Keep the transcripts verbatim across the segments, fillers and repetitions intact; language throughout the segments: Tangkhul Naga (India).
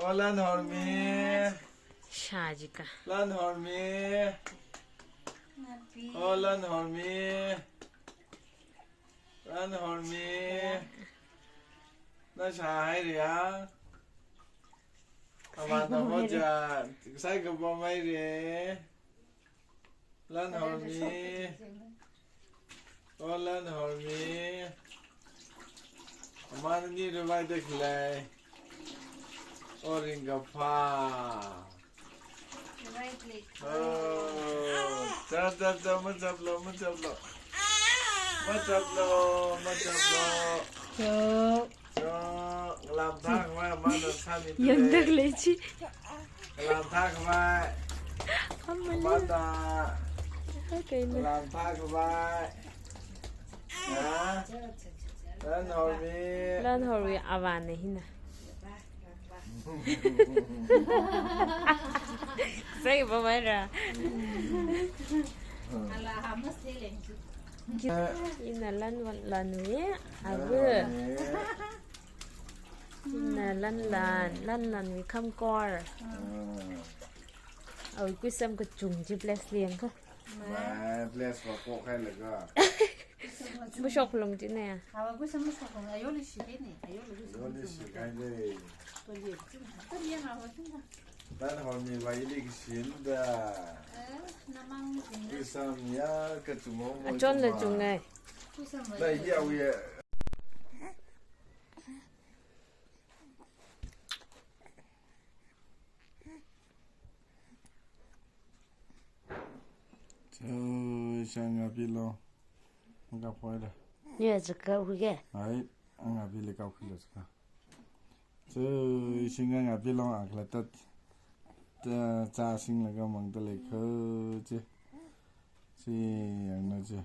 O Lanhormi. Shajika. Lanhormi. O Lanhormi. Lanhormi. Nashāhaira ya? Amana hoja. Saikapam haira. Lanhormi. O Lanhormi. Amana ni revai da khalei. O ringkaphā. Oh, cha, cha, cha, machaplu, machaplu. Machaplu, machaplu. Cho. Cho, ngalam thākhavai, amana sāmi. Yangdak leichi. Ngalam thākhavai. Amana. Amana. Okay, na. Ngalam thākhavai. Ya. Lanhormi. Lanhormi avāna hina. Saikapam haira. Ina Lan, Lanwui ava. Ina Lan, Lan, Lan, Lanwui khamkor. Awui kuisam kachung chi bless leng ko. Mai, bless va ko khai laga. Mushok lung chi ne. Awa kuisam mushok lung, ayoli shi kai ne, ayoli kuisam. Ayoli shi kai ne. Toli, toli yang awa tuna. Lanhormi va ili kashin da. Eh, namang ni. Kuisam ya kachung mo mo. Achon la chungai. Kuisam va. Da ya wi. Cho, shanga pilo. Nga poi da. Ye, zaka uge. Ai, nga pili kau kilo zaka. Cho, shinga nga pilo akla tat. Ta, cha singlaga mangda lei ko, che. Chi, yang na che.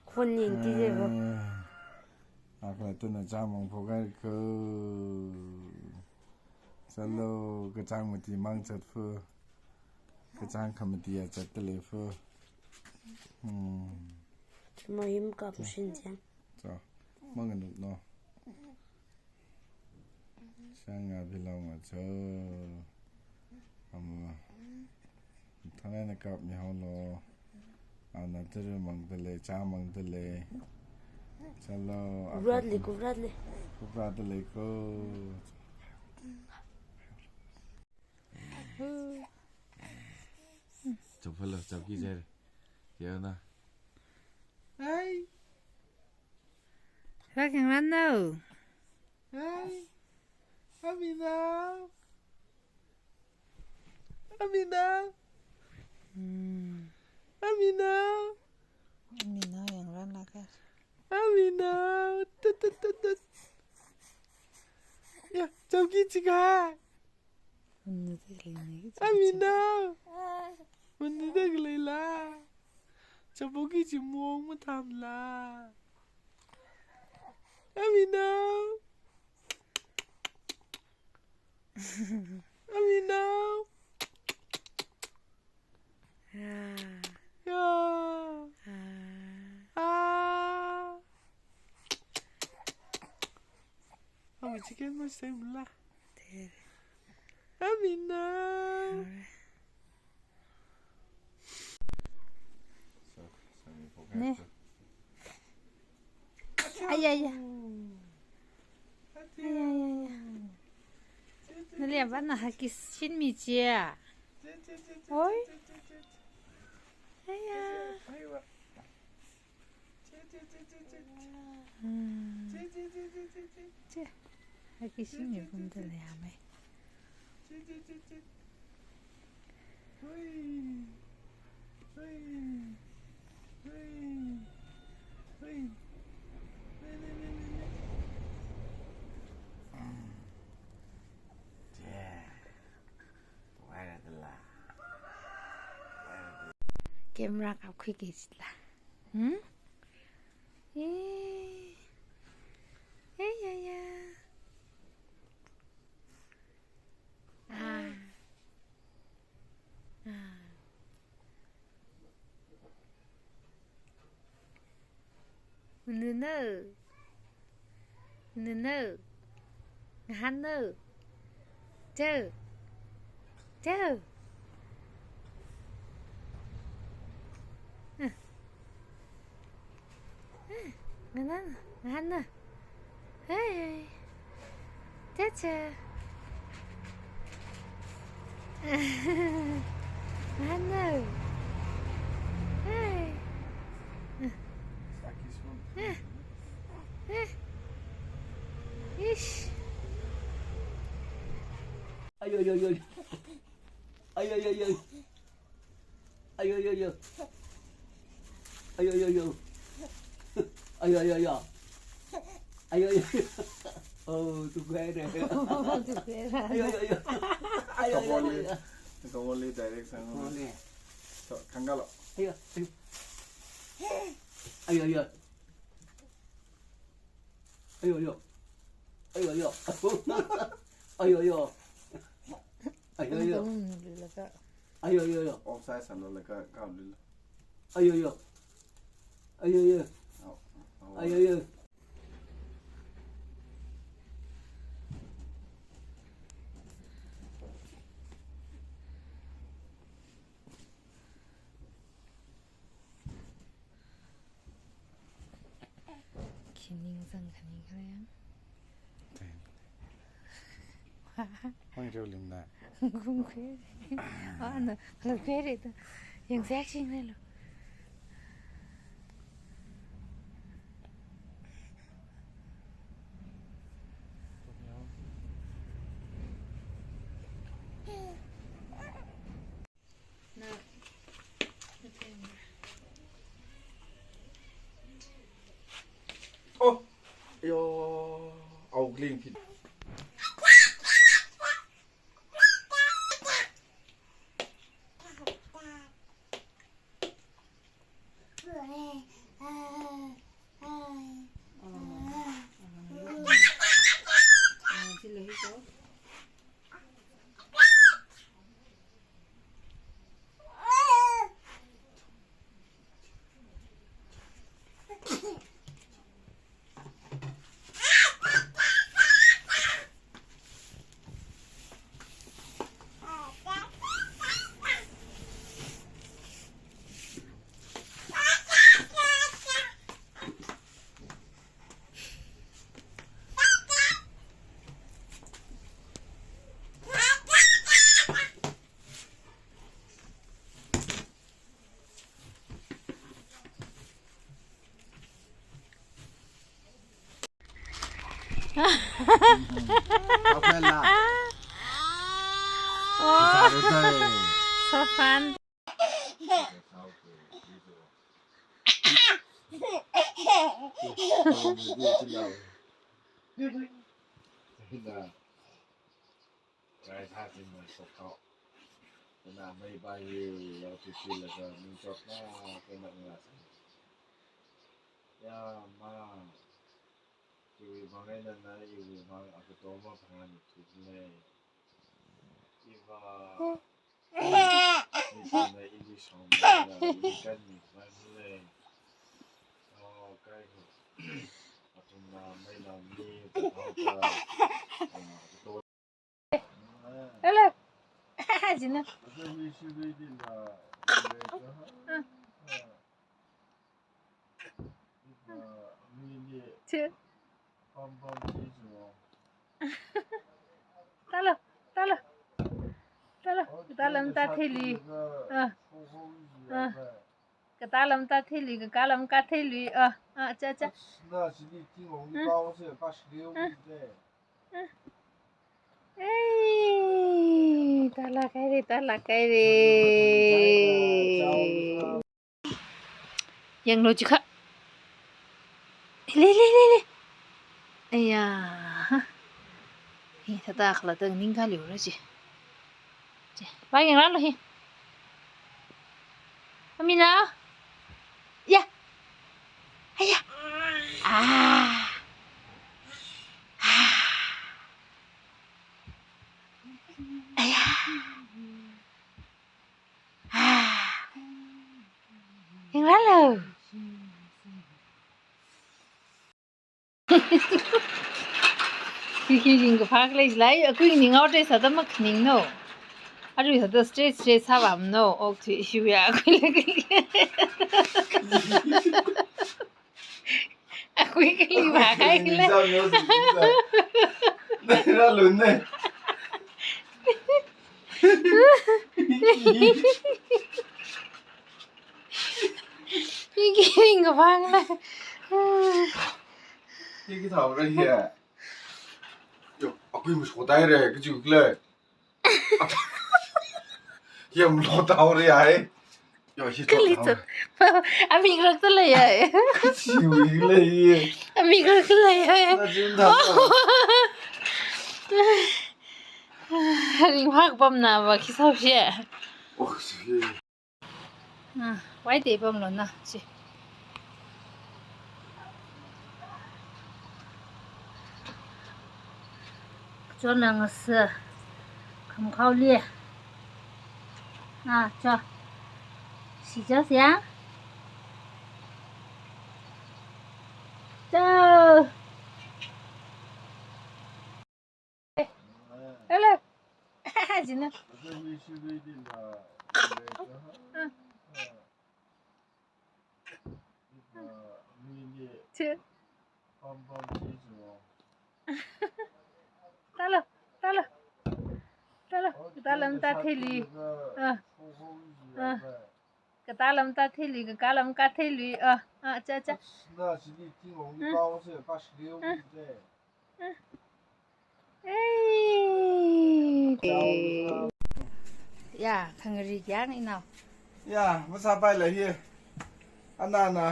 Khon yin ti je bo. Eh, akla tat na cha mang phokai ko. Chalo, kachang mati mang chat pho. Kachang khamati ya chat tale pho. Hmm. Chuma yim kap shin chang. Cho, manganuk no. Shanga pilo nga cho. Ama. Thang eina kapmi haolo. Ana tara mangda lei, cha mangda lei. Chalo, Kubrat li, akha kubrat li. Kubrat da lei ko. Chapalo, chapki jer. Yona. Hai. Raking rano. Hai. Amina. Amina. Hmm. Amina. Amina yang ran laka. Amina. Tut, tut, tut, tut. Ya, chapki chika. Amina. Amina. Amina leila. Chapoki chi mong matham la. Amina. Amina. Ah. Ya. Ah. Ah. Ami chicken mas sem la. Amina. Ne. Ay, ay, ay. Ay, ay, ay, ay. Nali apa na hakis shin mi chia. Oi. Ay, ay. Hmm. Che. Hakis shin mi pum ta le amai. Camera kapkhuiki chila. Hmm? Eh. Eh, ya, ya. Ah. Ah. Nunu. Nunu. Ngahanu. Chao. Chao. Ah. Ah, nganāna, nganāna. Hey. Chao, chao. Nganāna. Hey. Ah. Ah. Ah. Ish. Ayo, ayo, ayo. Ayo, ayo, ayo. Ayo, ayo, ayo. Ayo, ayo, ayo. Ayo, ayo, ayo. Ayo, ayo, ayo. Oh, tukhaira. Tukhaira. Ayo, ayo, ayo. Ayo, ayo, ayo. Kavoli. Kavoli direct sang. Kavoli. So, kangalo. Ayo, ayo. Ayo, ayo. Ayo, ayo. Ayo, ayo. Ayo, ayo. Ayo, ayo. Ayo, ayo, ayo. Offside sālo laga kavlila. Ayo, ayo. Ayo, ayo. Au, au. Ayo, ayo. Khi ningzang khaning khareng. Hong reo lim da. Kung kwe. Ana, lo kwe re ta. Yang sak sing re lo. Oh, yo, au kling phi. Akwela. Oh, so fun. Guys, happy month of Kau. Kha mei bai yao titilaga ming chotna kha nang la sa. Ya ma, iwui vang eina na iwui vang akatoma phangā ni thukne. Iva, ni tana ili shong na ili kan ni man le. Oh, kai ko. Athumna mei lau ni, kathao ka, ah, kato. Hello. Jina. Ah. Che. Talo, talo. Talo, talo mata theili. Ah. Ah. Kata lam ta theili, kaka lam ka theili. Ah, ah, cha, cha. Ei, tala kaire, tala kaire. Yanglo chikha. Le, le, le, le. Aya. Hi, thāda khala ta ning kali ura chi. Chi. Ba yangralo hi. Amina. Ya. Aya. Ah. Ah. Aya. Ah. Yangralo. Khi khi ringkaphā khalei jilai, akui ning out sāda makhaning no. Arui sāda straight straight sāvāmano, ok thui issue ya akui. Akui kali ba kai kala. Nai ra lun ne. Iki ringkaphā kala. Iki thao ra hiya. Yo, akui mashok tai re, kaji kala. Yam lo tau re ai. Yo, hi kali to. Amik rak ta lei ai. Siwi lei. Amik rak ta lei ai. Na jin ta. Ringphā pamna va khi sāo shi. Oh, si. Ah, wai te pamlo na, chi. Cho nang se, kham khao li. Ah, cho. Si cho siang. Cho. Hello. Jina. Chi. Talo, talo. Talo, talo mata thili. Ah. Ah. Kata lam ta thili, kaka lam ka thili. Ah, ah, cha, cha. Na sili ting ong ni kau se ka sili ong ni te. Ei. Ya, khangari kyang inao. Ya, masāpai la hi. Ana na.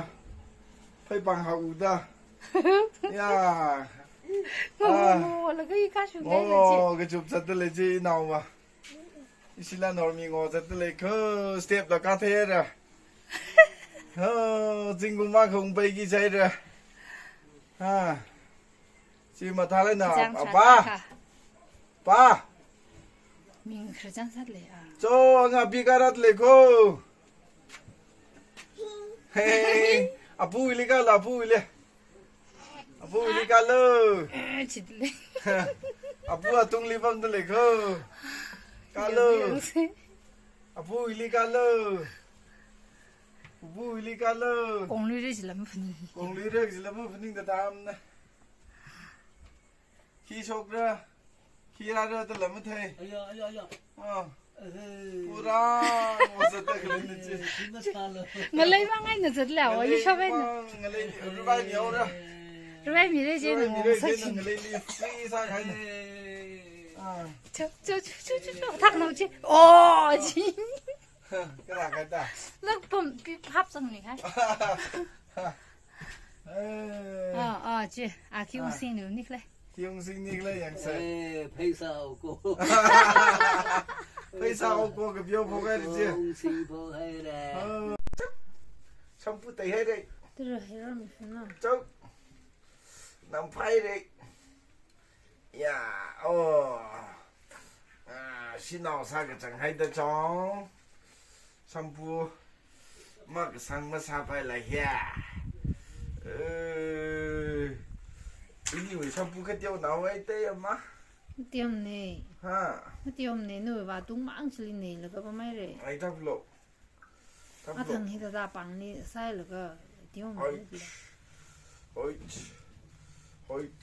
Phei pang ha u da. Ya. Ngo, ngo, ngo, la ka i ka shu ngai la chi. Ngo, ka chup chat le chi inao ma. Isila normi ngo zat lei ko, step la ka thei ra. Ho, zingkum ma kong pai ki chai ra. Ha. Chi mathā lei na, chang apa. Chang kha. Pa. Ming khar chang sat lei a. Cho, nga pi ka rat lei ko. Hey, apu ili ka la, apu ili. Apu ili ka lo. Eh, chit lei. Apu atung li pam ta lei ko. Ka lo. Yang, yang se. Apu ili ka lo. Apu ili ka lo. Kong lui re jila ma phaning. Kong lui re jila ma phaning da dam na. Khi shok ra, khi ra ra ta lam thei. Aya, aya, aya. Ah. Ehe. Pura, mo sa ta khalei ni chi. Ngalei ma ngai na zat la, wa, i shop na. Ngalei, rubai mi ora. Rubai mi re je na, rubai mi re je na, ngalei ni free sa khai na. Ah. Chu, chu, chu, thak no chi. Oh, chi. Kala kata. Lak pum pi hap sang ni hai. Eh. Ah, ah, chi. Ah, khi ung sing nu nik lei. Khi ung sing nik lei yang sai. Eh, pheisa o ko. Pheisa o ko ka bio pho kai chi. Ung sing pho hai re. Ah. Shampoo tai hai re. Tira hero mi funa. Chau. Nam phai re. Ya, oh. Ah, shinao sā kachang hai da chong. Shampoo makasang masāpai la hiya. Eh, ini wui shampoo ka teo na wai te ya ma. Teo ne. Ha. Teo ne nu wa tung mang chili ne la ka pa mai re. Ai tap lo. Athang hi tata pang ni sai laga tiong. Hoit. Hoit. Hoit.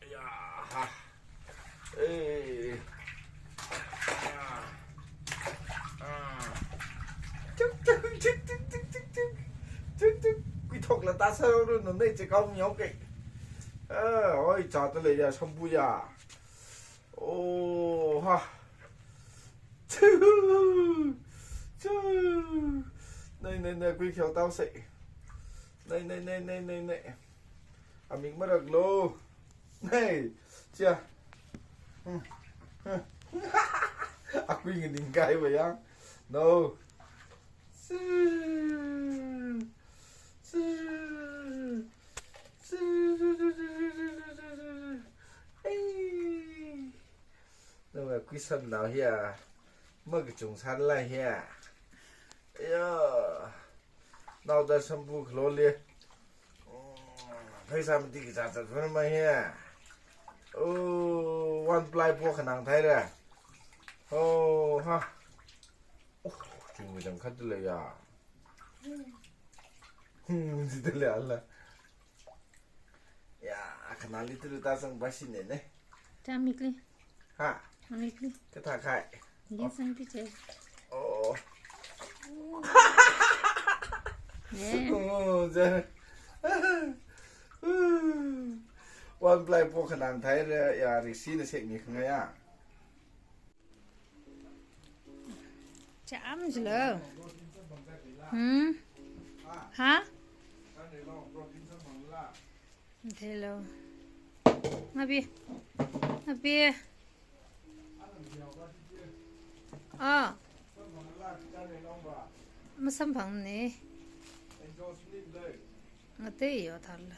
Ya, ha. Eh. Ah. Ah. Tuk, tuk, tuk. Tuk, tuk. Kui thok la ta sa ru no nei che kau nyok ke. Eh, oi, cha ta le ya shampoo ya. Oh, ha. Chu. Chu. Nei, nei, nei, kui khiau tau sei. Nei, nei, nei, nei, nei, nei. Amik marak lo. Nei. Chia. Hmm. Hmm. Akui ngi ning kai ba yang. No. Chu. Chu. Chu. Ei. Nang a kuisan nao hiya, makachung san lai hiya. Aya, naoda shampoo khalo le. Pheisā mati kachā chat phun ma hiya. Oh, one ply po khanang thaira. Oh, ha. Oh, chungmi dang khat lei ya. Hmm, jida lei ala. Ya, khanali tulu ta sang basi ne ne. Cha mikli. Ha? Mikli. Kathā khai. Yin sang ti che. Oh. Ne. Oh, ja. One ply po khanang thaira ya, risi na sek mi khanga ya. Cham jilo. Hmm? Ha? Thelo. Ngapi. Ngapi. Ah. Masamphang ne. Ngatei yo thala.